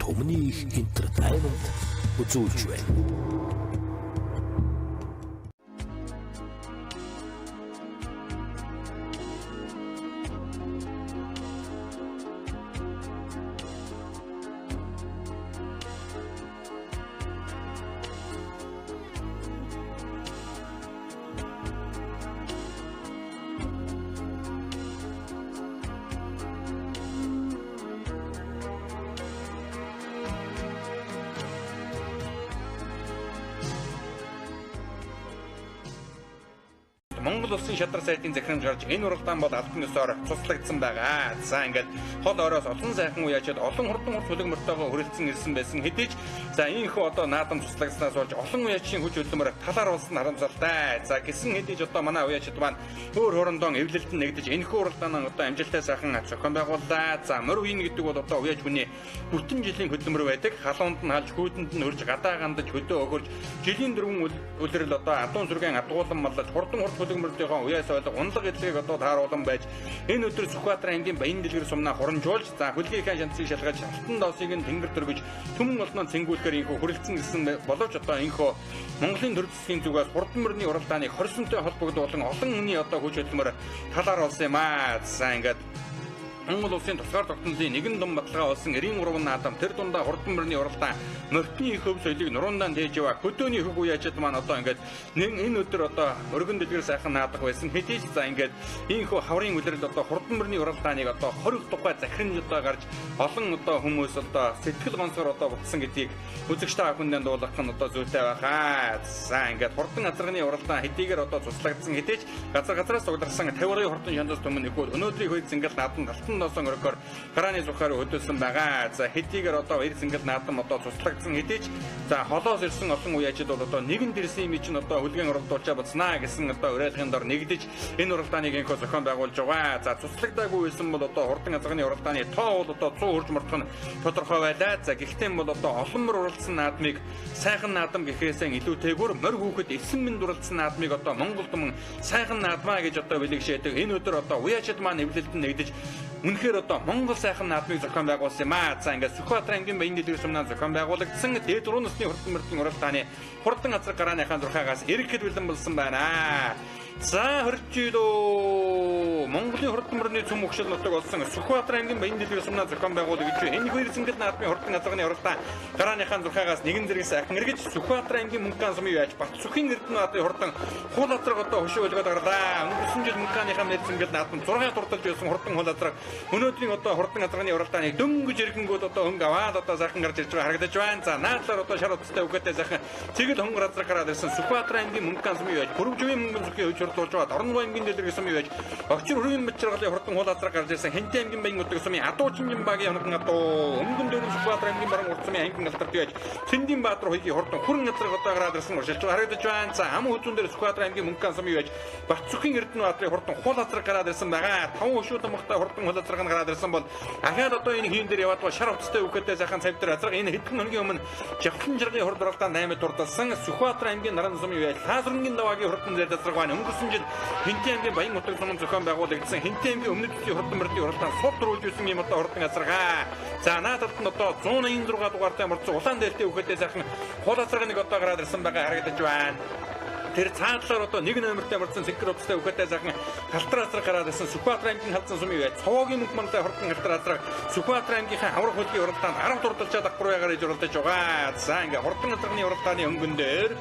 Түмний их Entertainment үзүүлж байна. Монгол Улсын шадар сайтын захирамж гарч энэ уралдаан бол албан ёсоор цуцлагдсан байгаа. За ингээд хол ороос олон сайхан үеачид олон хурдан хурц хөлөг мөртөөгөө хүрэлцэн ирсэн байсан хэдий ч за ийхүү одоо наадам цуцлагдсанаас болж олон уяачийн хүч хөдөлмөр талаар болсон харамсалтай. За гисэн хэдий ч одоо манай уяачид маань өөр хорондоо эвлэлтэн нэгдэж энэхүү уралдаан одоо амжилттай сайхан зохион байгууллаа. За морь үеийн гэдэг бол одоо уяач хүний бүтэн жилийн хөдөлмөр байдаг. Халуунд нь халж, хүүтэнд нь хөрж, гадаа гандаж, хөдөө өхөрж жилийн дөрвөн үлрэл одоо адуун сүргэн адгуулан маллаж хурдан хурц хөлөг мөрдийнхөө уяас ойлго унлаг эдлэгийг одоо тааруулан байж энэ өдөр Сүхбаатар аймгийн Баян дэлгэр сумнаа хурамжуулж за хөлгийнхаа шанцыг шалгаж алтан доосыг нь тэнгэр дөргөж түмэн олноо цэнгүүлэхээр инхүү хүрэлцэн ирсэн боловч одоо инхүү Монголын төр засгийн зүгээс хурдан мөрний уралдааныг хорсонтой холбогдуулан олон хүний одоо хүч хөдөлмөр талаар болсон юм аа. За ингээд Монгол Улсын тусгаар тогтнолын нэгэн дум баталгаа болсон 93 наадам тэр дундаа хурдан мөрний уралдаан морьтны их хөв соёлыг нуруундаа тээж яваа хөдөөний хөг уяачид маань одоо ингээд энэ өдөр одоо өргөн дэлгэр сайхан наадах байсан. Хэдий ч за ингээд ийхүү хаврын үлрэл одоо хурдан мөрний уралдааныг одоо 20 тухай захирамж одоо гарч олон одоо хүмүүс одоо сэтгэл гонсгор одоо бутсан гэдгийг үзэгч та бүхэндээ дуулгах нь одоо зүйтэй байхаа. За ингээд хурдан азарганы уралдаан хэдийгээр одоо цуцлагдсан хэдий ч газар газараас цугларсан 50 хурдан шандас түмэн нөхөд өнөөдрийн хөл зингэл наадам алтан досон өргөөр гарааны зурхаар хөдөлсөн байгаа. За хэдийгээр одоо баяр зингэл наадам одоо цуцлагдсан хэдий ч за холоос ирсэн олон үеачид бол одоо нэгэн дэрсэн юм чинь одоо хөлгөн уралдуулчаа буцнаа гэсэн одоо уриалгын дор нэгдэж энэ уралдааныг инхөө зохион байгуулж байгаа. За цуцлагдаагүй байсан бол одоо хурдан азарганы уралдааны тоо бол одоо 100 хүрч мөрдөх нь тодорхой байлаа. За гэхдээ бол одоо олон мөр уралдсан наадмыг сайхан наадам гэхээсээ илүүтэйгүр морь хүүхэд 9 минь уралдсан наадмыг одоо Монгол түмэн сайхан наадмаа гэж одоо бэлэгшээдэг. Энэ өдөр одоо уяачид маань эвлэлдэн нэгдэж үнэхээр одоо Монгол сайхан наадмыг зохион байгуулсан юм аа. За ингээд Сүхбаатар аймгийн Баян дэлгэр сумнаа зохион байгуулагдсан дээд 4 насны хурдан мөрдөн уралдааны хурдан азраг гарааныхаа зурхаагаас ирэхэд бэлэн болсон байна. За хорчилоо Монголын хурдан мөрний цөм өгшөл нутаг болсон Сүхбаатар аймгийн Баян дэлгэр сумнаа зохион байгуулагдж энэ хоёр зингэл наадмын хурдан азарганы уралдаан гарааныхаа зурхаагаас нэгэн зэрэг сайхан эргэж Сүхбаатар аймгийн Мөнхкаан сумын яаж Батсүхийн Эрдэнэ баатарын хурдан хул азраг одоо хөшөө өлгөөд гарлаа. Өнгөрсөн жил Мөнхкааныхаа нэр зингэл наадам 6 дурталж байсан хурдан хул азраг өнөөдрийн одоо хурдан азарганы уралдааныг дөнгөж эргэнгүүд одоо хөнгө аваад одоо сайхан гарч ирж байгаа харагдаж байна. За наадлаар одоо шар утастай үгээтэй сайхан цэгэл хонгор азраг гараад ирсэн Сүхбаатар аймгийн Мөнхкаан сумын яаж Бүрвжвийн мөнгөн зүхийн хөвч хурдуулж байгаа Дорногов аймгийн дэлгэр сумын яаж Огчир хүрийн бачиргалын хурдан хул азраг гарч ирсэн Хэнтэй аймгийн Баян нутаг сумын Адуучинжин багийн хоног адуу өнгөн дөрвөн Сүхбаатар аймгийн баруун урд сумын ангин алтарт яаж Цэндийн Баатар хоёрын хурдан хүрэн азраг одоо гараад ирсэн уршилж байгаа харагдаж байна. За ам хүзүүн дээр Сүхбаатар аймгийн Мөнхкаан сумын яаж Батсүхийн Эрдэнэ баатарын хурдан хул азраг гараад ирсэн байгаа. Таван хөшүүд мохтой хурдан хул азраг нь гараад ирсэн бол ахаад одоо энэ хийн дээр яваад байгаа шар утастай үхэтэй сайхан цавдар азраг энэ хэдхэн хоногийн өмнө Жавхлан жаргын хурд уралдаан 8-д дурдсан Сүхбаатар аймгийн Наран сумын яаж Лазарнгийн даваагийн хурдан зээл азраг байна. Өнгөрсөн жил Хинтээ аймгийн Баян нутаг сумын зохион байгуулагдсан Хинтээ аймгийн өмнөд төслийн хурдан мөрдийн уралдаан сул дөрвөлж ирсэн юм одоо хурдан азаргаа. За наад талд нь одоо 186 дугаартай мөрдсөн улаан дээлтэй үхэтэй сайхан хул азраг нэг одоо гараад ирсэн байгаа харагдаж байна. Тэр цаадлаар одоо нэг номертой мөрдсөн цэнхэр утастай үхэтэй сайхан халтар азраг гараад ирсэн Сүхбаатар аймгийн халдсан сумын үе цовоогийн мөнгө мантай хурдан халтар азраг Сүхбаатар аймгийнхаа аврах хөлгийн уралдаанд 10 дурдалжаад давхар иж уралдаж байгаа. За ингээ хурдан азрагны уралдааны өнгөн дээр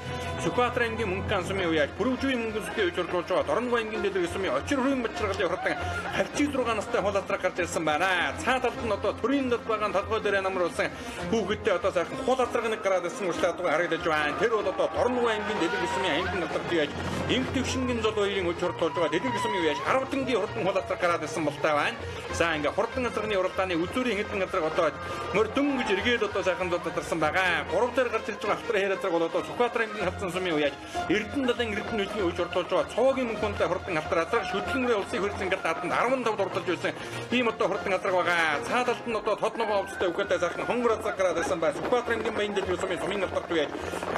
Сүхбаатар аймгийн Мөнхкаан сумын үе Бүрвжвийн мөнгөн зүгийн үеж уралдуулж байгаа Дорногов аймгийн дэлгэр сумын Очир хүрийн бачиргалын хурдан 56 настай хул азраг гарч ирсэн байна. Цаа талд нь одоо төрийн дад байгаа толгой дээр намруулсан хүүхэдтэй одоо сайхан хул азраг нэг гараад ирсэн уршлаад харагдаж байна. Тэр бол одоо Дорногов аймгийн дэлгэр сумын ангин алдарт яаж инх твшингийн зол хоёрын үж хурдуулж байгаа дэлгэр сумын үеж 10 дангийн хурдан хул азраг гараад ирсэн болтой байна. За ингээ хурдан азрагны уралдааны үзүүрийн хэдэн азраг одоо мөр дөнгөж эргээд одоо сайхан зол татарсан байгаа. 3 дээр гарч ирж байгаа алтар хээр азраг бол одоо Сүхбаатар аймгийн халдсан сумын үеж Эрдэнэ далайн Эрдэнэ нүдний үж хурдуулж байгаа цовоогийн мөнх хүнтэй хурдан алтар азраг шүтлэнрээ улсын хөрсөн гал даатанд 15 дурдалж байсан ийм одоо хурдан азраг байгаа. Цаа талд нь одоо тодногоо овцтой үгээтэй сайхан хонгор азраг гараад ирсэн байна. Сүхбаатар аймгийн Баян дэлгэр сумын сумын алдарт үеж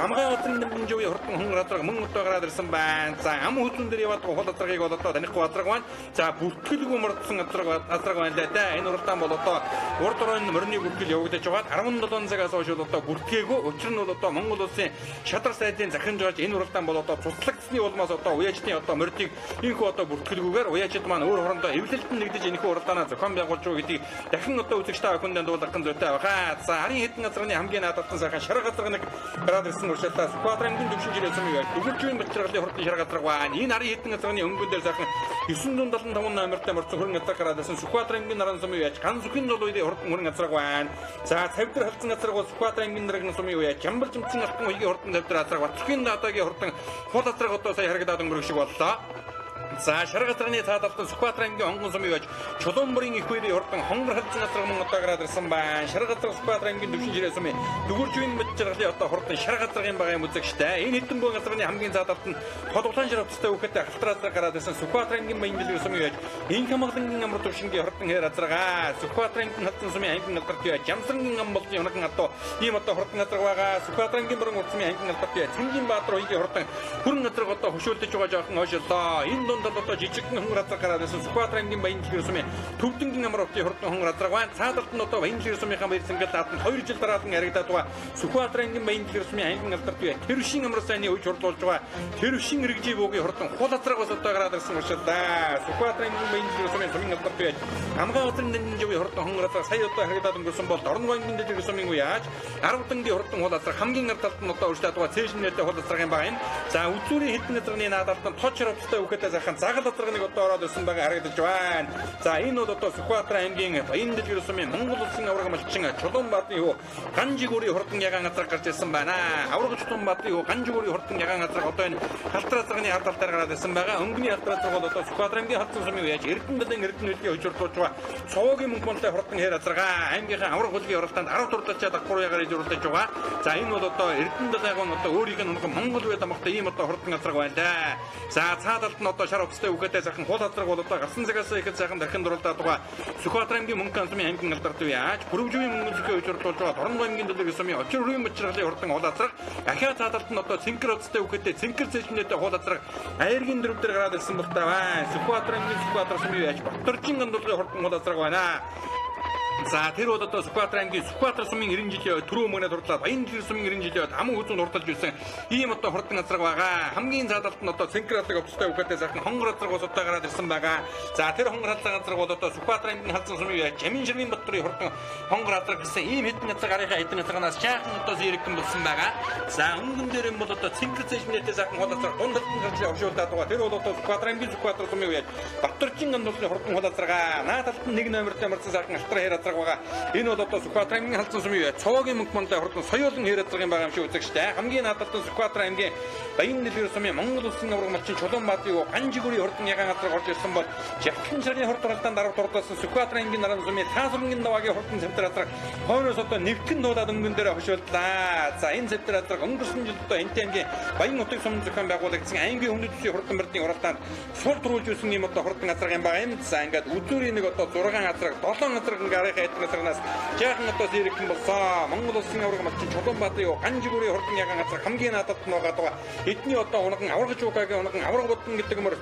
Амгай газрын дэмжин хурдан хонгор азраг мөн одоо гараад ирсэн байна. За ам хүзүүн дээр яваад байгаа хул азаргыг бол одоо танихгүй азарга байна. За бүртгэлгүй мордсон азарга байна лээ да. Энэ уралдаан бол одоо урд оройн морины бүртгэл явагдаж байгаа. 17 цагаас хойш бол одоо бүртгээгүй. Учир нь бол одоо Монгол улсын шадар сайдын захирамж гарч энэ уралдаан бол одоо цуцлагдсны улмаас одоо уяачдын одоо мордыг энэхүү одоо бүртгэлгүйгээр уяачд маань өөр хорондоо эвлэлтэн нэгдэж энэхүү уралдаанаа зохион байгуулж байгаа гэдгийг дахин одоо үзэгч та бүхэндээ дуулгах зүйтэй байна. За арын хэдэн газрын хамгийн наад алтан сайхан шарга газар нэг гараад ирсэн уршаалаа. Сүхбаатар аймгийн төвшин жирийн сумын яа. Дүгэржийн бачиргалын хурдан шарга газар байна. Энэ арын хэдэн газрын өнгөн дээр сайхан 975 номертой морцсон хөрөн газар гараад ирсэн. Сүхбаатар аймгийн наран сумын яач ган зүхэн зул үеийн хурдан хөрөн газар байна. За цавдар халдсан газар бол Сүхбаатар аймгийн наран сумын яа. Жамбал жимцэн алтан уягийн хурдан цавдар газар Батцхийн даатагийн хурдан хул газар одоо сая харагдаад өнгөрөх шиг боллоо. За шарга газрын цаад алтан Сүхбаатар аймгийн онгон сумын байж Чулуунбурын их үеийн хурдан хонгор халдсан газар мөн одоо гараад ирсэн байна. Шарга газар Сүхбаатар аймгийн төвшин жирийн сумын дүгэржүүн мэд жаргалын одоо хурдан шарга газрын байгаа юм үзэгчтэй. Энэ хэдэн буй газрын хамгийн цаад алтан толголон шар утастай үхэтэй халтар газар гараад ирсэн. Сүхбаатар аймгийн Баян сумын байж инх хамгаалангийн амар төвшингийн хурдан хээр газаргаа. Сүхбаатар аймгийн халдсан сумын аймгийн алдарт яа Жамсрангийн ам болон унаган одоо ийм одоо хурдан газар байгаа. Сүхбаатар аймгийн борон урд сумын аймгийн алдарт яа Цэнгийн Баатар уягийн хурдан хүрэн газар одоо хөшөөлдөж байгаа жоохон хойшлоо. Энэ дунд одоо жижигхэн хонгор азар гараад ирсэн. Сүхбаатар аймгийн Баян сумын Төвдөнгийн амар хотын хурдан хонгор азар байна. Цаад талд нь одоо Баян сумынхаа баяр цэнгэл даатан 2 жил дараалан яригадаад байгаа. Сүхбаатар аймгийн Баян сумын аймгийн алдарт бий. Тэрвшин амар сайнны үеж хурдуулж байгаа. Тэрвшин иргэжийн буугийн хурдан хул азраг бас одоо гараад ирсэн уршаалаа. Сүхбаатар аймгийн Баян сумын сумын алдарт бий. Амгаа газрын данжин хурдан хонгор азар сая одоо харагдаад өнгөрсөн бол Дорногов аймгийн дэлгэр сумын үе яаж 10 дангийн хурдан хул азар хамгийн ард талд нь одоо урьдчилаад байгаа. Цээжин нэртэй хул азраг юм байна. За үзүүрийн хэдэн газрын наад талд нь точ хавцтай үхэтэй сайхан загал азарганыг одоо ороод ирсэн байгаа харагдаж байна. За энэ бол одоо Сүхбаатар аймгийн Баян дэлгэр сумын Монгол улсын аварга малчин Чулуунбаатын хүү Ганжигүрийн хурдан ягаан азар гарч ирсэн байна. Аварга Чулуунбаатын хүү Ганжигүрийн хурдан ягаан азар одоо энэ халтар азарганы ард тал дээр гараад ирсэн байгаа. Өнгөний халтар азар бол одоо Сүхбаатар аймгийн халдсан сумын үеж Эрдэнэ Эрдэнэ үлгийн хожирдуулж байгаа. Цовоогийн мөнгө мөнтэй хурдан хээр азаргаа аймгийнхаа аварга хөлгийн уралдаанд 10 дурлалчаа дагвар ягаар иж уралдаж байгаа. За энэ бол одоо Эрдэнэ далайгон одоо өөрийг нь унах Монгол үе дамгатай ийм одоо хурдан азарга байна да. За цаад талд нь одоо шар хувцастай үхэтэй сайхан хул азарга бол одоо гарсан цагаас ихэд сайхан дахин дурлалдаад байгаа. Сүхбаатар аймгийн мөнгө сумын аймгийн алдарт яаж Пүрвжүүгийн мөнгө зүхээ хожирдуулж байгаа. Дорногов аймгийн дэлгэр сумын очир хүрийн бачиргалын хурдан хул азарга ахиа цаад талд нь одоо цэнхэр хувцастай үхэтэй цэнхэр цэжнэтэй хул азарга аяргийн дөрөв дээр гараад ирсэн бол та байна. Сүхбаатар аймгийн Сүхбаатар сумын яаж Баторжин гандуулгын хурдан хул азарга байна. За тэр бол одоо Сүхбаатар аймгийн Сүхбаатар сумын 90 жилийн түрүү мөнгөний дурлаад Баян дэлгэр сумын 90 жилийн аман хүзүүнд хурдалж ирсэн ийм одоо хурдан азраг байгаа. Хамгийн цаад талд нь одоо цэнхэр алдаг овцтой үхэтэй сайхан хонгор азраг бас одоо гараад ирсэн байгаа. За тэр хонгор алдаг азраг бол одоо Сүхбаатар аймгийн халдсан сумын Жамин ширвийн Батрын хурдан хонгор азраг гэсэн ийм хэдэн азраг арийнхаа хэдэн азрагнаас жаахан одоо зэрэгхэн болсон байгаа. За өнгөн дээр юм бол одоо цэнхэр цэжмнэтэй сайхан хол азраг дунд талд гарч овшуулдаад байгаа. Тэр бол одоо Сүхбаатар аймгийн Сүхбаатар сумын үе Баторжин гандуулгын хурдан хол азрага. Наа талд нь нэг номертой морцсон сайхан алтар хэр азраг байгаа. Энэ бол одоо Сүхбаатар аймгийн халдсан сумын үе Цовоогийн мөнгө мөнтэй хурдан соёолон хэр азраг юм байгаа юм шиг үзэгчтэй. Хамгийн наад талд Сүхбаатар аймгийн Баян дэлгэр сумын Монгол улсын аварга малчин Чулуунбаатын Ганжигүрийн хурдан ягаан азраг орж ирсэн бол Жавхлан шарын хурд уралдаанд дарга дурдсан Сүхбаатар аймгийн наран сумын Таасрангийн даваагийн хурдан цэвтер азраг хойноос одоо нэвхэн дуулаад өнгөн дээр хошууллаа. За энэ цэвтер азраг өнгөрсөн жил одоо Энт аймгийн Баян нутгийн сум зохион байгуулагдсан аймгийн өмнөд төсвийн хурдан мөрдийн уралдаанд сул төрүүлж ирсэн юм одоо хурдан азраг юм байгаа юм. За ингээд үзүүрийн нэг одоо 6 азраг 7 азраг ингээ арийнхаа хэдэн азрагнаас жаахан одоо зэрэгхэн болсон. Монгол улсын аварга малчин Чулуунбаатын Ганжигүрийн хурдан ягаан азраг хамгийн наадад нь байгаа. Эдний одоо унаган аварга чуугагийн унаган аварга бодон гэдэг мөр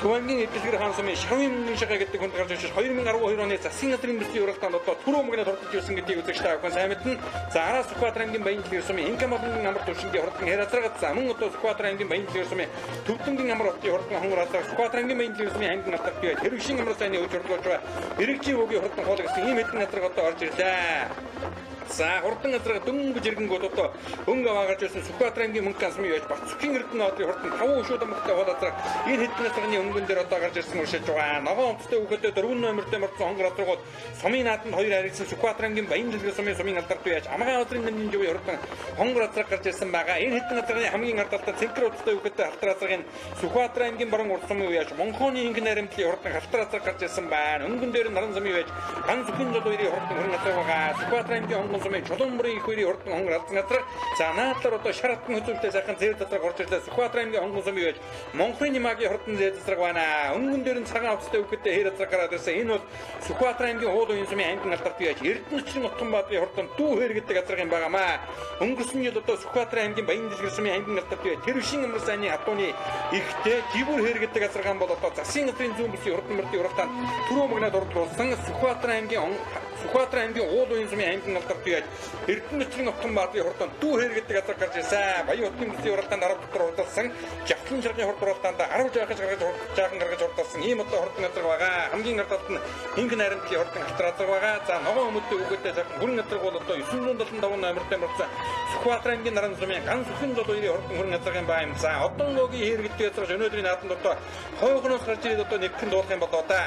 Төвангийн эдэлгэр хаан сумын шавын мөнгөн шагаа гэдэг хүнд гарч ирж 2012 оны засгийн газрын бүсийн уралдаанд одоо түрүү мөнгөний турдаж ирсэн гэдгийг үзэгч та бүхэн сайн мэднэ. За араас Сүхбаатар аймгийн Баян дэлгэр сумын Инкам болонгийн амар төвшингийн хурдан хэр азраг за мөн одоо Сүхбаатар аймгийн Баян дэлгэр сумын Төвдөнгийн амар хотын хурдан хонгор азраг Сүхбаатар аймгийн Баян дэлгэр сумын аймгийн алдарт бий тэрвшин амар сайнны үеж хурдлуулж байгаа. Иргэжийн өвгийн хурдан хоол гэсэн ийм хэдэн азраг одоо орж ирлээ. За хурдан азраг дөнгөж ирэнгүүт одоо өнгө аваа гарч ирсэн Сүхбаатар аймгийн мөнгө сумын яаж Батцхийн Эрдэнэ хотын хурдан 5 өшөө домогтой хоол азраг энэ хэдэн азрагны өнгөн дээр одоо гарч ирсэн уршиж байгаа. Ногоон онцтой үхэдээ 4 номертой морцсон хонгор азрагууд сумын нааданд 2 харигдсан Сүхбаатар аймгийн Баян дэлгэр сумын сумын алдарт яаж амгаан азрын нэмийн живийн хурдан хонгор азраг гарч ирсэн байгаа. Энэ хэдэн азрагны хамгийн ард талдаа цэнхэр удастай үхэдээ халтар азрагын Сүхбаатар аймгийн баруун урд сумын яаж Монхооны инх наримтлын хурдан халтар азраг гарч ирсэн байна. Өнгөн дээр наран сумын яаж ган зүхэн зул хоёрын хурдан хөрөн азраг байгаа. Сүхбаатар аймгийн онгон сумын Чулуунбарын их хоёрын хурдан хонгор алзан газраг. За наадлаар одоо шар хатан хөзөвтэй сайхан зээр засраг орж ирлээ. Сүхбаатар аймгийн онгон сумын байж Монхрын Нимагийн хурдан зээр засраг байна. Өнгөн дээр нь цагаан хувцастай хүүхэдтэй хээр газраг гараад ирсэн. Энэ бол Сүхбаатар аймгийн уул уян сумын аймгийн алдарт яаж Эрдэнэчин Утганбаатарын хурдан дүү хээр гэдэг газраг юм байгаамаа. Өнгөрсөн жил одоо Сүхбаатар аймгийн Баян дэлгэр сумын аймгийн алдарт бий Тэр вишин амар сайны адууны ихтэй Живүр хээр гэдэг газаргаан бол одоо засгийн газрын зүүн бүсийн хурдан мөрдийн уралдаанд түрүү мөгнөд оролцуулсан Сүхбаатар аймгийн уул уян сумын аймгийн алдарт бий Эрдэнэчин Утганбаатарын хурдан дүү хээр гэдэг газар гарч ирсэн. Баян хотын бүсийн уралдаанд 10 дотор оролцсон. Жавхлан шаргын хурд уралдаанд 10 жаахан гаргаж жаахан гаргаж оролцсон ийм одоо хурдан газар байгаа. Хамгийн гардалт нь инх найрамдлын хурдан халтар газар байгаа. За ногоон өмдтэй хүүхэдтэй сайхан бүрэн газар бол одоо 975 номертой мөрцөн Сүхбаатар аймгийн наран сумын ган сүхэн зол хоёрын хурдан хүрэн газар юм байна. За одонгогийн хээр гэдэг газар өнөөдрийн наадамд одоо хойгоноос гарч ирээд одоо нэгхэн дуулах юм болоо да.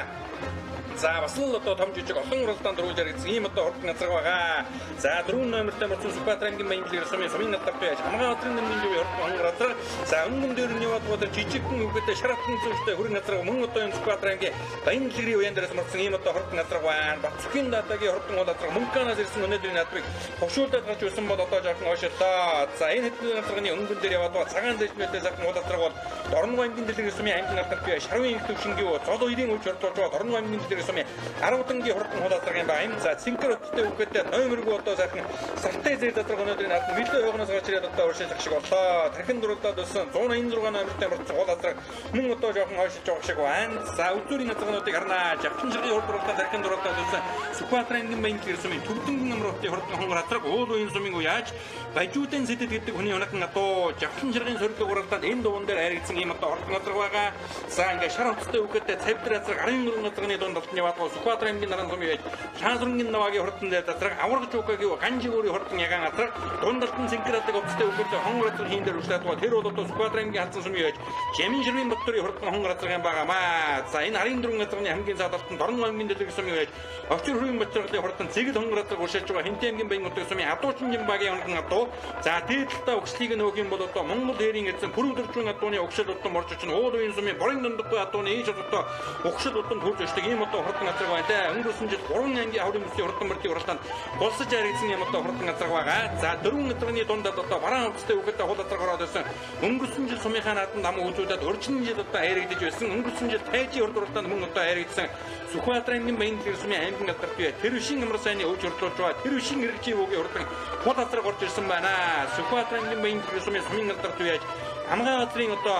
За бас л одоо том жижиг олон уралдаанд дөрвөлж яригдсан ийм одоо хурдан газар байгаа. За 4 номертой мөрцөн Сүхбаатар аймгийн Баян дэлгэр сумын алдарт байж хамгаан өдрийн нэмийн живийн хурдан хонгор газар. За өнгөн дээр нь яваад бодож жижигхэн хүүхэдтэй шаратан зүүштэй хүрэн газар мөн одоо энэ Сүхбаатар аймгийн Баян дэлгэрийн уян дээрээс мөрцөн ийм одоо хурдан газар байна. Батцхийн дадагийн хурдан уул газар Мөнканаас ирсэн өнөөдрийн наадмыг хошуулдаад гарч ирсэн бол одоо жоохон хойшлоо. За энэ хэдэн газарны өнгөн дээр яваад байгаа цагаан зэжмэтэй сайхан уул газар бол Дорногов аймгийн дэлгэр сумын аймгийн алдарт бий Шарвын инх төвшингийн зол хоёрын үеч оролцуулж байгаа Дорногов аймгийн дэлгэр сумын 10 дангийн хурдан хул азраг юм байна. За цэнхэр өттэй хүүхэдтэй номергүй одоо сайхан сартай зэр задраг өнөөдрийн наадам нэлээд хойгоноос гарч ирээд одоо уршилж ах шиг боллоо. Тархин дурлаад өссөн 186 номертой мөрцөн хул азраг мөн одоо жоохон хойшилж байгаа шиг байна. За үзүүрийн азрагнуудыг харнаа. Жавхлан шаргын хурд дурлаад тархин дурлаад өссөн Сүхбаатар аймгийн Баян дэлгэр сумын Төвдөнгөн амар хотын хурдан хонгор азраг уул уян сумын уяаж Бажуудын сэтэд гэдэг хүний унахан адуу Жавхлан шаргын сорилго уралдаанд энэ дуун дээр айрагдсан ийм одоо хурдан азраг байгаа. За ингээ шар хувцастай хүүхэдтэй цавдар азраг 14 азрагны дунд алтны яваад Сүхбаатар аймгийн наран сумын байж Лаазрынгийн навагийн хурдан дээр засраг авраг жукагийн ганжигүүрийн хурдан ягаан азраг дунд алтан цэнхэр адаг хувцастай хүүхэдтэй хонгор азраг хийн дээр үргэлжлээд байгаа. Тэр бол одоо Сүхбаатар аймгийн халдсан сумын байж Жамин ширвийн Батдрын хурдан хонгор азраг юм байгаамаа. За энэ 14 азрагны хамгийн цаад алтан Дорногов аймгийн дэлгэр сумын байж Очир хүрийн Батдрын хурдан цэгэл хонгор азраг уршилж байгаа Хинтээ аймгийн Баян хотын сумын адуучин жимбагийн хурдан адуу. За дээд талдаа өгслийг нөөх юм бол одоо Монгол хээрийн эзэн Пүрв дөржин адууны өгшөл удам орж очно. Уул уян сумын борын дундаггүй адууны ийж одоо өгшөл удам төрж очдог ийм одоо хурдан газар байна те. Өнгөрсөн жил 3 ангийн хаврын бүсийн хурдан мөрдийн уралдаанд голсож харагдсан юм одоо хурдан газар байгаа. За 4 газрын дундад одоо бараан хувцастай хүүхэдтэй хул газар ороод ирсэн. Өнгөрсөн жил сумынхаа наадамд ам үзүүлээд урьдчилан жил одоо харагдаж байсан. Өнгөрсөн жил тайжийн хурд уралдаанд мөн одоо харагдсан. Сүхбаатар аймгийн Баян дэлгэр сумын аймгийн алдарт бий Тэр вишин амар сайны өвж хурдлуулж байгаа. Тэр вишин эргэжийн хүүгийн хурдан хул газар орж ирсэн байна. Сүхбаатар аймгийн Баян дэлгэр сумын алдарт бий хамгаан газрын одоо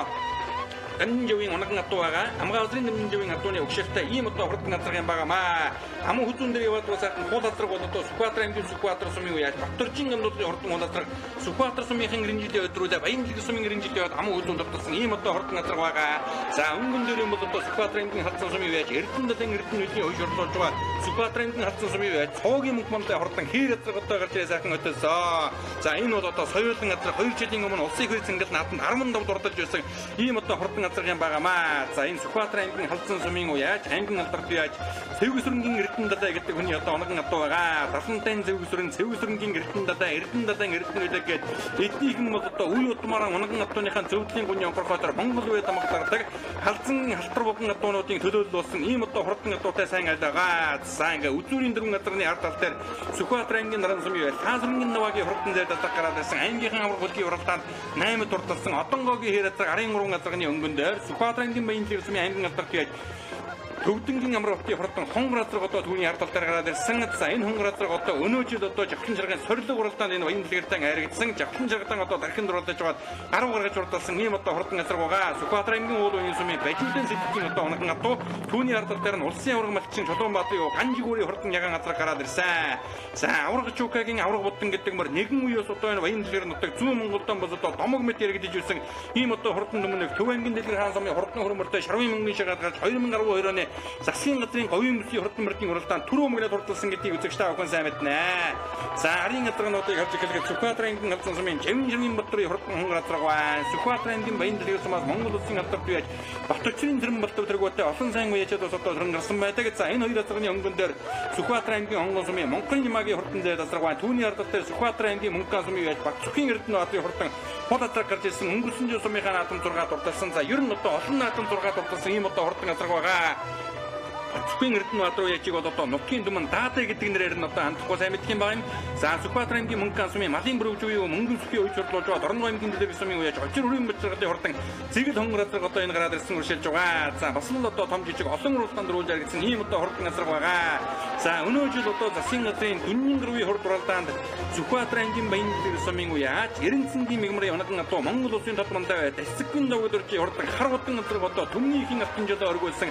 Дамжин живийн унахан адуу байгаа. Хамгаан газрын дамжин живийн адууны өгшөлтэй ийм одоо хурдан газар юм байгаамаа. Аман хүзүүн дээр яваад байгаа хул газар бол одоо Сүхбаатар аймгийн Сүхбаатар сумын үе Батөржин гамдлын хурдан хул газар Сүхбаатар сумынхан 90 жилийн өдрүүдээ Баян дэлгэр сумын 90 жилийн яваад аман хүзүүн дурдсан ийм одоо хурдан газар байгаа. За өнгөн дээр юм бол одоо Сүхбаатар аймгийн халдсан сумын үе Эрдэнэ далайн Эрдэнэ нүдний хойш орлуулж байгаа Сүхбаатар аймгийн халдсан сумын үе цоогийн мөнх мандai хурдан хийр газар одоо гарч ирээ сайхан өтөлсөө. За энэ бол одоо соёлын газар 2 жилийн өмнө улсын их зангал наадамд 15 дурдалж байсан ийм одоо хурдан газар юм байгаамаа. За энэ Сүхбаатар аймгийн халдсан сумын уяаж аймгийн алдарт яаж Цэвгсрэнгийн Эрдэнэ далай гэдэг хүний одоо оногон адуу байгаа. Далантайн Цэвгсрэн, Цэвгсрэнгийн Эрдэнэ далай, Эрдэнэ далайн Эрдэнэ үлэг гээд эднийхэн бол одоо үе удмаараа оногон адууныхаа зөвдлийн гүний онгорхоодор Монгол үе дамгадардаг халдсан халтар буган адуунуудын төлөөлөл болсон ийм одоо хурдан адуутай сайн айлгаа. За ингээ үзүүрийн дөрвөн газрын ард тал дээр Сүхбаатар аймгийн наран сумын үе Лаазрынгийн навагийн хурдан зэр далаг гараад ирсэн аймгийнхан авраг хөлгийн уралдаанд 8 дурдалсан Одонгогийн хээр газар 13 газрын өнгөн дээр Сүхбаатар аймгийн Баян дэлгэр сумын аймгийн алдарт яаж Төвдөнгийн амар хотын хурдан хонгор азраг одоо түүний ард тал дээр гараад ирсэн. За энэ хонгор азраг одоо өнөө жил одоо жавхлан шаргын сорилго уралдаанд энэ Баян дэлгэртэн харагдсан. Жавхлан шаргадан одоо дархин дурлаж байгаад 10 гаргаж уралдалсан ийм одоо хурдан азраг байгаа. Сүхбаатар аймгийн уул уян сумын Бажуудын сэдвийн одоо унахан адуу түүний ард тал дээр нь улсын аварга малчин Чулуунбаатарын Ганжигүүрийн хурдан ягаан азраг гараад ирсэн. За аварга Чукагийн аварга буддан гэдэг мөр нэгэн үеэс одоо энэ Баян дэлгэр нутаг зүүн Монголдон бос одоо домог мэт яригдж байсан ийм одоо хурдан төмөнөг Төв аймгийн дэлгэр хаан сумын хурдан хөрмөртэй шарвын мөнгөний шагаад гарч 2012 оны засгийн газрын говийн бүсийн хурдан мөрдийн уралдаанд түрүү мөнгөд хурдалсан гэдгийг үзэгч та бүхэн сайн мэднэ. За арын газарнуудыг харж эхлэхэд Сүхбаатар аймгийн халдсан сумын Жавин ширвийн Батдрын хурдан хонгор газар байна. Сүхбаатар аймгийн Баян дэлгэр сумаас Монгол улсын алдарт бий Батөчрийн тэрэн болтов тэргүүтэй олон сайн үеичэд бас одоо төрөн гарсан байдаг. За энэ хоёр газрын өнгөн дээр Сүхбаатар аймгийн онгон сумын Монголын Нимагийн хурдан зээл газар байна. Түүний ардал дээр Сүхбаатар аймгийн Мөнкан сумын яаж Батцхийн Эрдэнэ баатрын хурдан хул газар гарч ирсэн. Өнгөрсөн жил сумынхаа наадам 6 дурдалсан. За ер нь одоо олон наадам 6 дурдалсан ийм одоо хурдан газар байгаа. Сүхэн Эрдэнэбаатар уяачиг бол одоо нутгийн түмэн Даадэ гэдэг нэрээр нь одоо хандахгүй сайн мэдэх юм байна. За Сүхбаатар аймгийн Мөнгөн сумын малын бүрүүж буюу Мөнгөн сүхийн үеч хурлуулж байгаа Дорногов аймгийн Дэлгэр сумын уяач Очир хүрийн бацаргалын хурдан Зэгэл хонгор азраг одоо энэ гараад ирсэн үршилж байгаа. За бас л одоо том жижиг олон уралдаанд дөрүүлж харагдсан ийм одоо хурдан азраг байгаа. За өнөө жил одоо засгийн газрын дүннийн гэрвийн хурд уралдаанд Сүхбаатар аймгийн Баян-Дэлгэр сумын уяач Эренцэнгийн мигмарын унаган адуу Монгол улсын тод мандаа Дасцгийн догдоржийн хурдан хар хурдан азраг одоо түмний ихэн алтан жолоо өргүүлсэн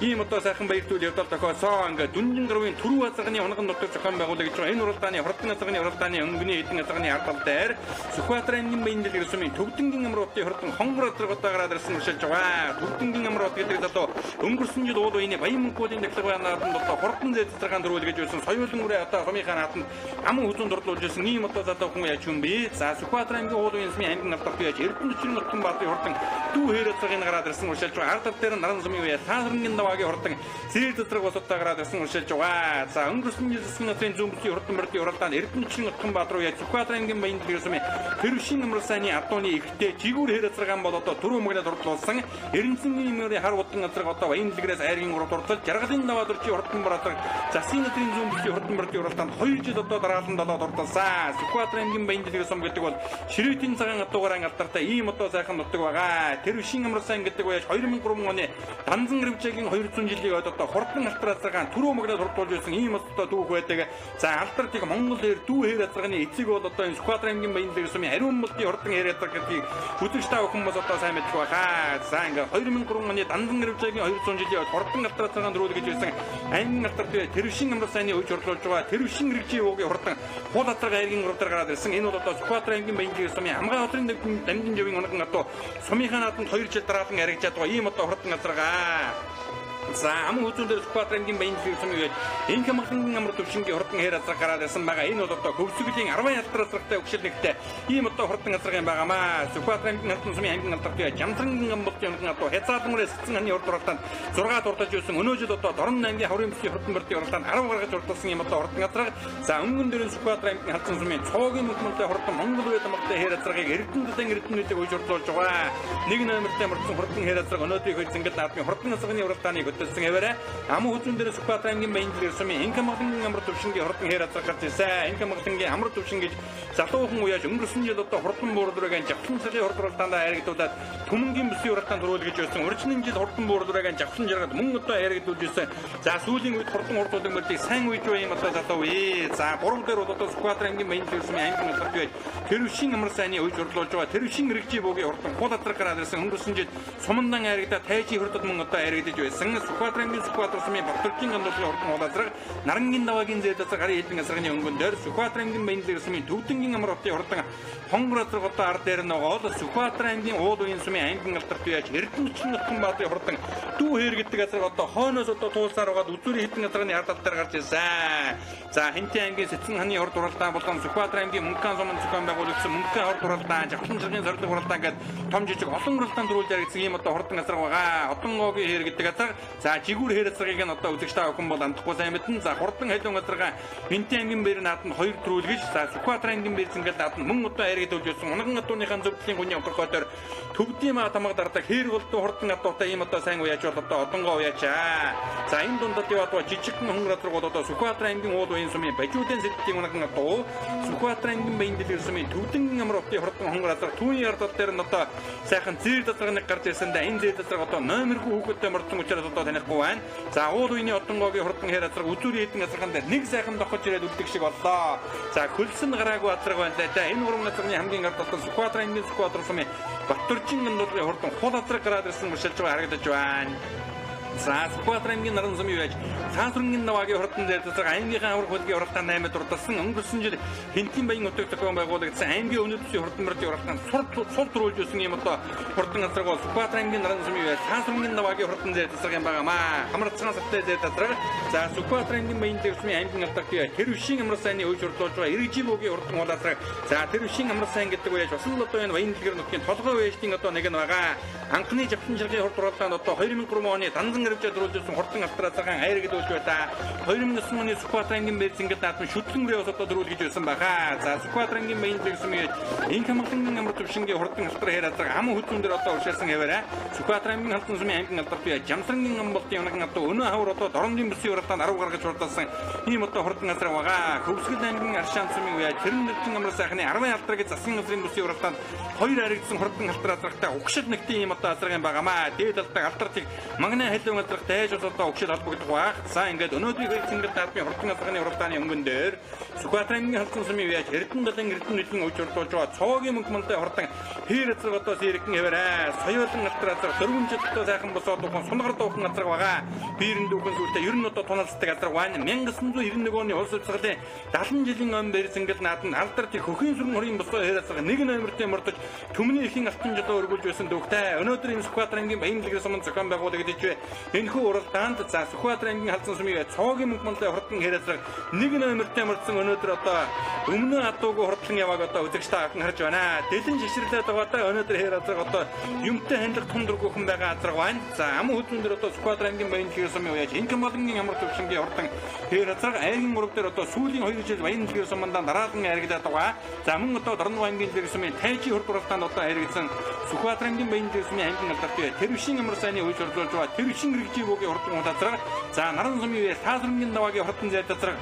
ийм одоо сайхан баяр зүйл явдал тохиолсон. Ингээд дүнжин гаруйн түрүү азарганы унган нутаг зохион байгуулагдж байгаа энэ уралдааны хурдан азарганы уралдааны өнгөний хэдэн азарганы ард тал дээр Сүхбаатар аймгийн Баян-Дэлгэр сумын Төвдөнгийн амар хотын хурдан хонгор азарга одоо гараад ирсэн уршилж байгаа. Төвдөнгийн амар хот гэдэг залуу өнгөрсөн жил уул уяны Баян мөнхүүдийн дахлага нааданд одоо хурдан зэт азаргаан дөрвөл гэж байсан соёолон үрээ одоо сумынхаа нааданд аман хүзүүн дурлуулж байсан ийм одоо залуу хүн яаж юм бэ? За Сүхбаатар аймгийн уул уяны сумын аймгийн алдарт яаж Эрдэнэ нутгийн баатарын хурдан дүү хээр азаргыг гараад ирсэн уршилж байгаа. Ард тал дээр наран сумын үе Таасрангийн даваагийн хурдан зээл задраг босуудаа гараад ирсэн уршилж байгаа. За өнгөрсөн жил засгийн газрын зүүн бүсийн хурдан мөрдийн уралдаанд Эрдэнэчин нутгийн Баатар уяа Сүхбаатар аймгийн Баян-Дэлгэр сумын Тэрвшин амар сайны адууны ихтэй жигүүр хээр азаргаан бол одоо түрүү мөгнөд хурдлуулсан Эрдэнэчийн мөрийн хар удан азарга одоо Баян-Дэлгэрээс айргийн урд хурдлаж жаргалын даваа дөржийн хурдан бор азарга засгийн газрын зүүн бүсийн хурдан мөрдийн уралдаанд 2 жил одоо дараалан 7 хурдлуулсан. Сүхбаатар аймгийн Баян-Дэлгэр сум гэдэг бол ширүүтийн цагаан адуугаар алдартай ийм одоо сайхан нутаг байгаа. Тэрвшин амар сайн гэдэг уяаж 2003 оны Данзан Ревжэгийн 200 жилийн ойд одоо хурдан алтар азаргаан түрүү мөгнөд хурдуулж байсан ийм одоо түүх байдаг. За алтартыг Монгол ээр дүү хээр азаргааны эцэг бол одоо энэ Сүхбаатар аймгийн Баян-Дэлгэр сумын ариун мөлдийн хурдан хээр азарга гэдгийг үзэгч та бүхэн бас одоо сайн мэдэх байхаа. За ингээ 2003 оны Данзан Ревжэгийн 200 жилийн ойд хурдан алтар азаргаан дөрүүл гэж байсан аймгийн алтар дээр Тэрвшин амар сайны үеч хурлуулж байгаа Тэрвшин рэгжийн уугийн хурдан хул азарга айргийн урдаар гараад ирсэн. Энэ бол одоо Сүхбаатар аймгийн Баян-Дэлгэр сумын хамгаан хотрын дамжин живийн унаган адуу сумынхаа нааданд 2 жил дараалан яригдаад байгаа ийм одоо хурдан азарга. За аман хүзүүн дээр Сүхбаатар аймгийн Баян-Дэлгэр сумын үед инх амгалангийн амар төвшингийн хурдан хээр азарга гараад ирсэн байгаа. Энэ бол одоо хөвсгөлийн 10 ялтар азаргатай өгшил нэгтэй ийм одоо хурдан азарга юм байгаамаа. Сүхбаатар аймгийн Алтан сумын аймгийн алдарт Жамсрангийн гамболтын унаган адуу хязгаарлан сэтсэн ханы урд уралдаанд 6 дурдаж байсан. Өнөө жил одоо Дорн аймгийн хаврын бүсийн хурдан мөрдийн уралдаанд 10 гаргаж урдалсан ийм одоо хурдан азарга. За өнгөн дөрөн Сүхбаатар аймгийн Алтан сумын цоогийн мөнхмөлтэй хурдан Монгол үе тамгатай хээр азаргыг Эрдэнэ Эрдэнэтэйг үеж урдуулж байгаа. Нэг номертэй мөрдсөн хурдан хээр азарга өнөөдрийн хөл зингэл наадмын хурдан азарганы уралдааныг хөтөлсөн хэвээрээ аман хүзүүн дээр Сүхбаатар аймгийн Баян-Дэлгэр сумын инх амгалангийн амар төвшингийн хурдан хээр азарга гарч ирсэн. Инх амгалангийн амар төвшин гэж залуухан уяаж өнгөрсөн жил одоо хурдан буурлуурыг жавхлан цагийн хурд уралдаанд харагдуулаад түмэнгийн бүсийн уралдаанд төрүүл гэж байсан. Урьдчилан жил хурдан буурлуурыг жавхлан жаргад мөн одоо харагдуулж ирсэн. За сүүлийн үед хурдан хурдуулан мөрдийг сайн үеж буй юм одоо залуу үе. За 3 дээр бол одоо Сүхбаатар аймгийн Баян-Дэлгэр сумын аймгийн алдарт байж Тэрвшин амар сайны үеж хурлуулж байгаа Тэрвшин рэгжийн буугийн хурдан хул азарга гараад ирсэн. Өнгөрсөн жил сумандан харагдаад тайжийн хурдад мөн одоо харагдаж байсан. Сүхбаатар аймгийн Сүхбаатар сумын Батөржин гандуулгын хурдан хул азарга Нарангийн даваагийн зээл азарга гарын хэлбэн азарганы өнгөн дээр Сүхбаатар аймгийн Баян-Дэлгэр сумын Төвдөнгийн амар хотын хурдан хонгор азарга одоо ард дээр нөгөө Сүхбаатар аймгийн уул уян сумын аймгийн алдарт яаж Эрдэнэчин нутгийн баатарын хурдан дүү хээр гэдэг азарга одоо хойноос одоо туулсаар байгаад үзүүрийн хэдэн азарганы ард тал дээр гарч ирсэн. За Хэнтийн аймгийн Сэцэн ханы хурд уралдаан болон Сүхбаатар аймгийн Мөнхөн сумын зохион байгуулагдсан Мөнхөн хурд уралдаан, Жавхлан жаргын сорилго уралдаан гэдэг том жижиг олон уралдаанд дөрүүлж яригдсан ийм одоо хурдан азарга байгаа. Одонгоогийн хээр гэдэг азарга. За жигүүр хээр азаргыг нь одоо үзэгч та бүхэн бол амтахгүй сайн мэднэ. За хурдан халуун азарга Хэнтийн аймгийн бээр нааданд 2 төрүүлгэж за Сүхбаатар аймгийн бээр зингэл нааданд мөн одоо яригдуулж байсан. Унаган адууныхаа зөвдлийн гүний онгорхой дээр төвдийн маа тамга дардаг хээр болдсон хурдан адуутай ийм одоо сайн уяаж бол одоо одонгоо уяачаа. За энэ дундад яваад ба жижигхэн хөнгөр азарга бол одоо Сүхбаатар аймгийн уул уян сумын Бажуудын сэддийн унаган адуу Сүхбаатар аймгийн Баян-Дэлгэр сумын Төвдөнгийн амар хотын хурдан хонгор азарга түүний ард дээр нь одоо сайхан зээл азарга нэг гарч ирсэн да. Энэ зээл азарга одоо номергүй хүүхэдтэй мордсон учраас одоо танихгүй байна. За уул уяны одонгоогийн хурдан хээр азарга үзүүрийн хэдэн азарган дээр нэг сайхан дохож ирээд үлдэх шиг боллоо. За хөлсөн гараагүй азарга байна л да. Энэ гурван азарганы хамгийн ард талд Сүхбаатар аймгийн Сүхбаатар сумын Батөржин гандуулгын хурдан хул азарга гараад ирсэн мөршилж байгаа харагдаж байна. За Сүхбаатар аймгийн наран сумын байж Цаасрынгийн даваагийн хурдан зээл азарга аймгийнхаа аврах хөдөлгөөний уралдаанд 8-д дурдсан. Өнгөрсөн жил Хэнтийн баян нутаг зохион байгуулагдсан аймгийн өмнөд бүсийн хурдан мөрдийн уралдаанд сул төрүүлж өсөн ийм одоо хурдан азарга бол Сүхбаатар аймгийн наран сумын байж Цаасрынгийн даваагийн хурдан зээл азарга юм байгаамаа. Хамарцгаан сартай зээл азарга. За Сүхбаатар аймгийн Баян-Дэлгэр сумын аймгийн алдарт Тэрвшин амар сайны үеж хурлуулж байгаа Иргэжийн буугийн хурдан хул азарга. За Тэрвшин амар сайн гэдэг үеж бас л одоо энэ Баян-Дэлгэр нутгийн толгой үежтийн одоо нэг нь байгаа. Анхны жавхлан жаргын хурд уралдаанд одоо 2003 оны Данзан өрөвжөө дөрүүлжсэн хурдан алтраа цагаан айр гэдүүлж байлаа. 2009 оны Сүхбаатар ангийн Бэрзэнгэл наадам шүтлэн өрөө бас одоо дөрүүлж байсан баха. За Сүхбаатар ангийн Баян сумын инх хамгаалан амар төвшингийн хурдан алтраа хэр азраг ам хүзүүн дээр одоо уршаасан хэвээрээ Сүхбаатар аймгийн Халдсан сумын аймгийн алдарт бие Жамсрангийн амболтын унаган одоо өнөө хавар одоо Дорнодын бүсийн уралдаанд 10 гаргаж хурдалсан ийм одоо хурдан азраг байгаа. Хөвсгөл аймгийн Аршаан сумын үе Тэрэн нэрчин амар сайхны 10 алдраг засгийн газрын бүсийн уралдаанд 2 харигдсан хурдан алтраа азрагтай угшил нэгтийн ийм одоо азраг юм байгаамаа. Дээд талтай алтартыг магна халуун азраг дайж бас одоо угшил холбогдох байх. За ингээд өнөөдрийн хоёр цэнгэл даадмын хурдан азрагны уралдааны өнгөн дээр Сүхбаатар аймгийн Халдсан сумын үе Эрдэнэ далайн Эрдэнэ нэлэн өвж урдуулж байгаа цоогийн мөнгө мундай хурдан хэр азраг одоо сэргэн хэвээрээ соёолон алтраа азраг дөрвөн жил сайхан босоод дуухан сунгар дуухан азраг байгаа. Биерэн дүүхэн сүлдээ ер нь одоо туналцдаг азраг байна. 1991 оны улс хувьсгалын 70 жилийн өмнө Бэрзэнгэл нааданд алдарт хөхийн сүрэн хорийн босоо хэр азраг нэг номертой мордож түмний ихэн алтан жолоо өргүүлж байсан дүүхтэй. Өнөөдөр энэ Сүхбаатар аймгийн Баян-Дэлгэр суманд зохион байгуулагдаж бай. Энэхүү уралдаанд за Сүхбаатар аймгийн Халдсан сумын цоогийн мөнгө мундай хурдан хэр азраг нэг номертой мордсон өнөөдөр одоо өмнө адуугүй хурдлан явааг одоо үзэгч та бүхэн харж байна. Дэлэн шишрлээд байгаа даа өнөөдөр хэр азраг одоо юмтай хандлах том дургүйхэн байгаа азраг байна. За аман хөзүүн дээр одоо Сүхбаатар аймгийн Баян-Дэлгэр сумын уяаж инхэн болонгийн амар төвшингийн хурдан хэр азраг аймгийн мураг дээр одоо сүүлийн 2 жил Баян-Дэлгэр сумандаа дараалан харагдаад байгаа. За мөн одоо Дорногов аймгийн Дэлгэр сумын тайжи хурд уралдаанд одоо харагдсан Сүхбаатар аймгийн Баян-Дэлгэр сумын аймгийн алдарт бие Тэрвшин амар сайны үе журдуулж байгаа Тэрвшин рэгжийн бүгийн хурдан хул азраг. За Наран сумын үе Таасрынгийн даваагийн хурдан зайд азраг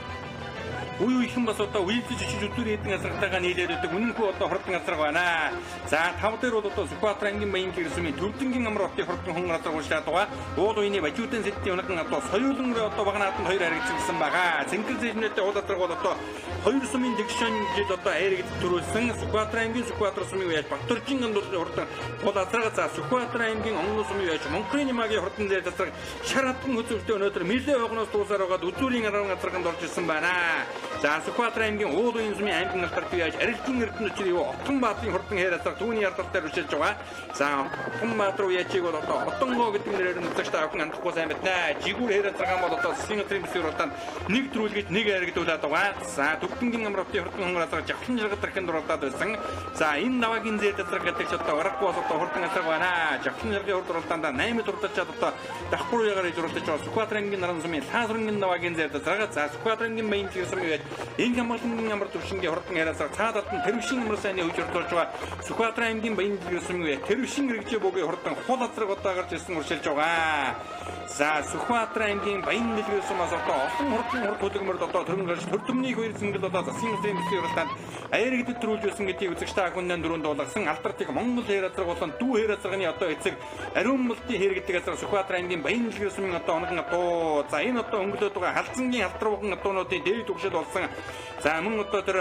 үе үехэн бас одоо үйлдэж очиж өдөр хэдэн азрагтайгаа нийлээд байдаг үнэнхүү одоо хурдан азраг байна. За тав дээр бол одоо Сүхбаатар аймгийн Баян-Дэлгэр сумын Төвдөнгийн амар хотын хурдан хонгор азраг уншаад байгаа. Уул уяны Бажуудын сэддийн унаган одоо соёолон руу одоо баганааданд хоёр харагдсан байгаа. Цэнгэл зэжнэтэй уул азраг бол одоо хоёр сумын дэгшэн жил одоо айрагд төрүүлсэн Сүхбаатар аймгийн Сүхбаатар сумын үеэж Батөржин гандуулын хурдан уул азраг. За Сүхбаатар аймгийн Онгон сумын үеэж Монхрын Нимагийн хурдан зээл азраг шар хатан хөзөвтэй өнөөдөр нэлээ огноос дуусаар байгаад үзүүрийн 10 азраганд орж ирсэн байна. За Сүхбаатар аймгийн уул уян сумын аймгийн алдарт бие Арилжин Эрдэнэ өчр юу Отгонбаатарын хурдан хэр азраг түүний ярдалтай рүшилж байгаа. За Отгонбаатар уяачиг бол одоо Отонгоо гэдэг нэрээр нь үзэгч та бүхэн андахгүй сайн байна. Жигүүр хэр азрагаан бол одоо засгийн газрын бүсийн уралдаанд нэг төрүүлгэж нэг харагдуулаад байгаа. За Төвдөнгийн амар хотын хурдан хонгор азраг жавхлан жаргал тархинд уралдаад байсан. За энэ даваагийн зээл азраг гэдэг ч одоо барахгүй бас одоо хурдан азраг байна. Жавхлан жаргалын хурд уралдаанд 8 уралдаж одоо давхар уягаар иж уралдаж байгаа Сүхбаатар аймгийн Наран сумын Лаасрангийн даваагийн зээл азраг. За Сүхбаатар аймгийн Баян-Дэлгэр сумын инх хамгаалангийн амар төвшингийн хурдан яриасаа цаад алтан тэрвшин амар сайны үе журдуулж байгаа Сүхбаатар аймгийн Баян-Дэлгэр сумын үе тэрвшин рэгжээ бүгийн хурдан хул азраг одоо гарч ирсэн уршилж байгаа. За Сүхбаатар аймгийн Баян-Дэлгэр сумаас одоо олон хурдан хурд хөдөлмөрд одоо төрөн гарч төр төмний хоёр зингэл одоо засгийн газрын бүсийн уралдаанд аяр гэдэгт төрүүлж байсан гэдгийг үзэгч та бүхэндээ дөрөнд дуулгасан алтартыг Монгол хэр азраг болон дүү хэр азрагны одоо эцэг Ариун болтын хэр гэдэг азраг Сүхбаатар аймгийн Баян-Дэлгэр сумын одоо онгон адуу. За энэ одоо өнгөлөөд байгаа Халдсангийн алдарвуухан адуунуудын дээд түгшил болсон. За мөн одоо тэр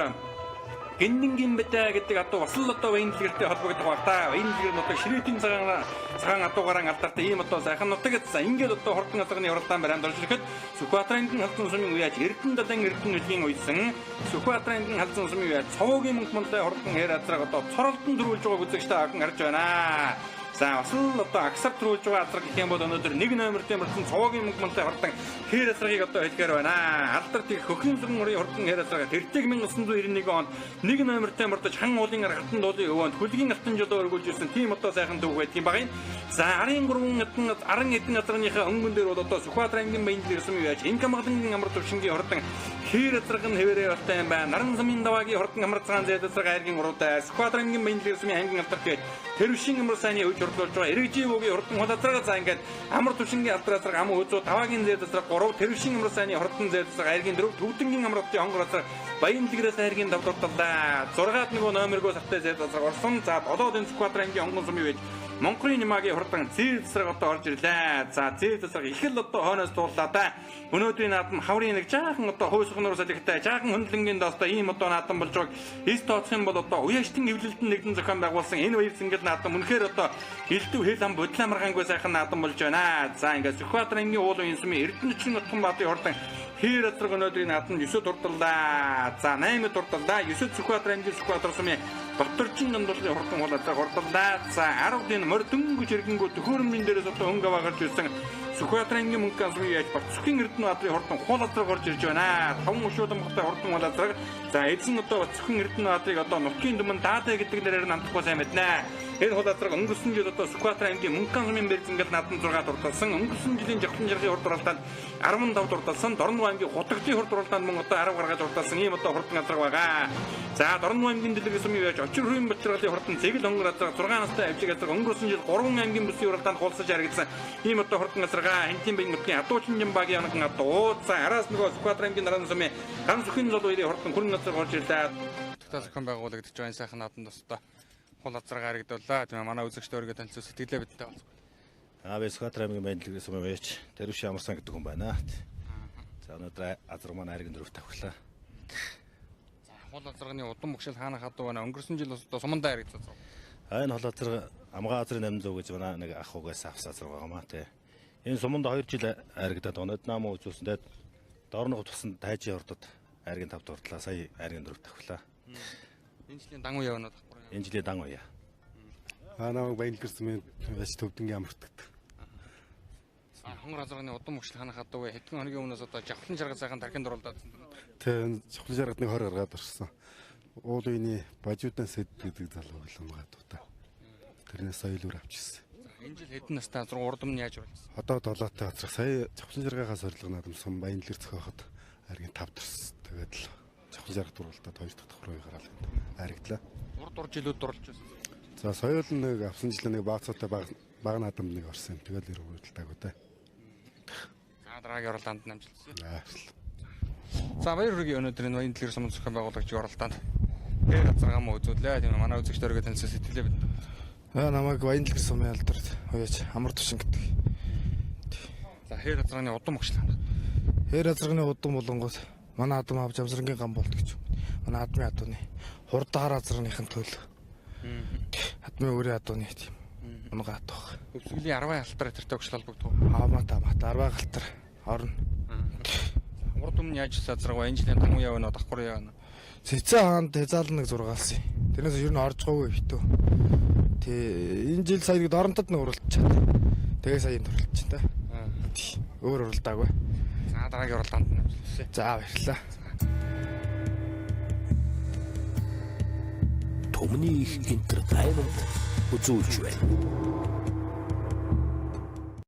Гиндингийн бэдэ гэдэг адуу бас л одоо Баян-Дэлгэртэй холбогдох баг та. Баян-Дэлгэр нь одоо ширээдийн цагаан адуугараа алдартай ийм одоо сайхан нутаг гэсэн. Ингээд одоо хурдан азрагны уралдаан барианд орж ирэхэд Сүхбаатар аймгийн Халдсан сумын үеэж Эрдэнэ далайн Эрдэнэ нүлгийн уйсан Сүхбаатар аймгийн Халдсан сумын үеэж цовоогийн мөнгө мундай хурдан хэр азраг одоо цоролтон төрүүлж байгааг үзэгч та бүхэн харж байна. За бас л одоо агсар төрүүлж байгаа азраг гэх юм бол өнөөдөр нэг номертой мөрсөн цовоогийн мөнгө мунтай хурдан хэр азрагийг одоо хэлгээр байна. Алдарт хөхийн сүрэн мөрийн хурдан хэр азраг тэртэг 1991 онд нэг номертой мордож хан уулын хатан дуулын өвөөнд хөлгийн алтан жолоо өргүүлж ирсэн тийм одоо сайхан түүх байдаг юм багын. За 13 хэдэн 10 хэдэн азрагныхаа өнгөн дээр бол одоо Сүхбаатар аймгийн Баян-Дэлгэр сумын үеэж инх хамгаалангийн амар төвшингийн хурдан хэр азраг нь хэвээрээ балтай юм байна. Наран сумын даваагийн хурдан амар цагаан зэд азраг айргийн уруутай Сүхбаатар аймгийн Баян-Дэлгэр сумын аймгийн алдарт бий тэрвшин амар сайны үеж хурдлуулж байгаа эргэжийн бүгийн хурдан хул азраг. За ингээд амар төвшингийн алдар азраг ам өзөө даваагийн зэд азраг 3 тэрвшин амар сайны хурдан зэд азраг айргийн 4 Төвдөнгийн амар хотын хонгор азраг Баян-Дэлгэрээс айргийн 5 дурдалаа. 6-ад нөгөө номергүй сартай зэд азраг орсон. За 7-д энэ Сүхбаатар аймгийн онгон сумын үеж Монхрын Нимагийн хурдан зээл засраг одоо орж ирлээ. За зээл засраг их л одоо хойноос дууллаа да. Өнөөдрийн наадам хаврын нэг жаахан одоо хойсгоноор салхитай жаахан хөндлөнгийн доостой ийм одоо наадам болж байгааг эс тооцох юм бол одоо уяаштын эвлэлтэн нэгдэн зохион байгуулсан энэ баяр зингэл наадам үнэхээр одоо элдв хэл ам бодлоо маргаангүй сайхан наадам болж байна. За ингээд Сүхбаатар аймгийн уул уян сумын Эрдэнэчин Отгонбаатын хурдан хэр азраг өнөөдрийн наадам 9 дурдаллаа. За 8 дурдаллаа. 9 Сүхбаатар аймгийн Сүхбаатар сумын Батөржин гандуулын хурдан хул азраг хурдаллаа. За 10-ын морь дөнгөж иргэнгүү төхөөрөмжийн дээрээс одоо өнгө аваа гарч ирсэн Сүхбаатар аймгийн мөнгө сумын яаж Батцхийн Эрдэнэ баатрын хурдан хул азраг орж ирж байна. 5 өшөө дамгатай хурдан хул азраг. За эзэн одоо Батцхийн Эрдэнэ баатрыг одоо нутгийн дүмэн даадаа гэдэг нэрээр нь андахгүй сайн мэднэ. Энэ хул азарга өнгөрсөн жил одоо Сүхбаатар аймгийн Мөнхган сумын Бэрзэнгэл наадам 6 дурдалсан. Өнгөрсөн жилийн Жавхлан жаргын хурд уралдаанд 15 дурдалсан. Дорногов аймгийн Хутагдын хурд уралдаанд мөн одоо 10 гаргаж дурдалсан ийм одоо хурдан азарга байгаа. За Дорногов аймгийн Дэлгэр сумын яаж Очир хүрийн Бачиргалын хурдан Зэгэл хонгор азарга 6 настай авчиг азарга өнгөрсөн жил 3 аймгийн бүсийн уралдаанд хулсаж харагдсан ийм одоо хурдан азарга Хэнтийн баян нутгийн Адуучин Жамбагийн анхан адуу. За араас нөгөө Сүхбаатар аймгийн Наран сумын Ган сүхийн зол хоёрын хурдан хүрэн азарга орж ирлээ. Тогтоо зохион байгуулагдаж байгаа энэ сайхан наадамд бас одоо хул азарга харагдууллаа. Тийм ээ, манай үзэгчдээ өөрийгөө танилцуул, сэтгэлээ бидэнтэй болцгоо. Аа, би Сүхбаатар аймгийн Баян сумын уяач Дарвиш Ямарсан гэдэг хүн байна. За, өнөөдөр азарга маань айргийн дөрөв тавхлаа. За, хул азарганы удам богшил хаана хадуу байна? Өнгөрсөн жил бас одоо сумандаа харагдсан. А энэ хол азарга амгаа азрын 800 гэж манай нэг ах угаас авсан азарга байгаа маа тий. Энэ суманд 2 жил айрагдаад онод нам үзүүлсэн. Тэгээд Дорногов тусан тайжийн ордод айргийн 5 дурдлаа. Сая айргийн дөрөв тавхлаа. Энэ жилийн дан үе явна давхар. Энэ жилийн дан үе. Аа, намайг Баян сумын яж төвдөнгийн амртагт. Хонгор азарганы удам богшил хаана хадуу вэ? Хэдхэн хоногийн өмнөөс одоо Жавхлан жаргал сайхан тархинд дурлаад. Тэ, Жавхлан жаргалд нэг 20 гаргаад орсон. Уул үений Бажуудан сэд гэдэг залуу байлаа дуутай. Тэрнээс соёл үр авчихсан. Энэ жил хэдэн настай азарга, урд өмнө яаж уралдсан? Одоо 7-тай азарга. Сая Жавхлан жаргахаас сорилго наадам сум Баян дэлгэр зохиоход айргийн 5 төрс. Тэгээд л Жавхлан жаргал дурлалдаад 2 дахь давхар үе гараал айрагдлаа. Урд ур жилүүд дурлж байсан. За, соёл нэг авсан жил нэг баацуутай баг наадамд нэг орсон юм. Тэгэл ер уралдаагүй дээ. За, дараагийн уралдаанд намжилсан. Баярлалаа. За, баяр хүргэе, өнөөдөр энэ Баян дэлгэр сумын зохион байгуулагчийн уралдаанд хээр газаргаа мөн үзүүлээ. Тийм ээ, манай үзэгчдээ өөрийгөө танилцуул, сэтгэлээ бидэнд. Аа, намайг Баян дэлгэр сумын алдарт уяач Амар Тушин гэдэг. За, хээр газаргааны удам богшил ханах. Хээр азарганы удам болонгууд манай адам авч амсрангийн гам болт гэж. Манай адмын адууны хурдаар азаргныхын төл. Адмын өөрийн адууны тийм. Унгаа адуух. Хөвсгөлийн 10 алтар тэртэй өгшил холбогдох. Аамата мата 10 галтар орно. Урд өмнө яаж азарга вэ? Энэ жилийн дан үе явна, давхар явна. Цэцэн хаанд хязаал нэг зургаалсан. Тэрнээс ер нь орж гоогүй битүү. Тэ, энэ жил сая нэг доронтод нэг уралдчихад. Тэгээ сая энэ уралдчих та. Өөр уралдаагүй. За, дараагийн уралдаанд намжилсан. За, баярлалаа. Түмний их Entertainment үзүүлж байна.